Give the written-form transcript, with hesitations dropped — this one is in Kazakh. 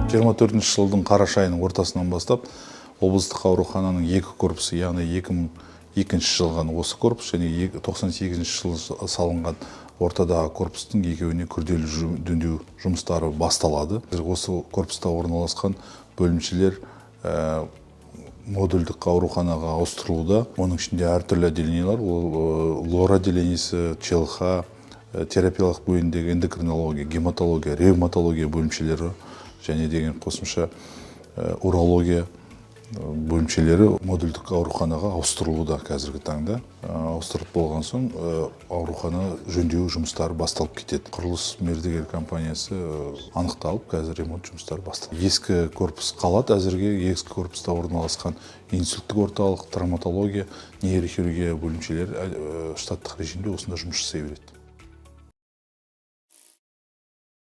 24 жылдың қараша айының ортасынан бастап облыстық аурухананың екі корпусы, яғни 2002 жылғы осы корпус және 98 жылы салынған ортадағы корпустың екеуіне күрделі жөндеу жұмыстары басталады. Осы корпуста орналасқан бөлімшелер модульдік ауруханаға ауыстырылуда. Оның ішінде әртүрлі отделениелар: ол лор отделениесі, ЧЛХ, терапиялық бөлімдегі эндокринология, гематология, ревматология бөлімшелері және деген қосымша урология бөлімшелері модульдік ауруханаға ауыстырылуда. Қазіргі таңда ауыстырып болған соң, аурухана жөндеу жұмыстары басталып кетеді. Құрылыс мердігер компаниясы анықталып, қазір ремонт жұмыстары басталды. Ескі корпус қалады әзірге. Ескі корпуста орналасқан инсульттік орталық, травматология, нейрохирургия бөлімшелері штаттық режимде осында жұмыс жасай береді.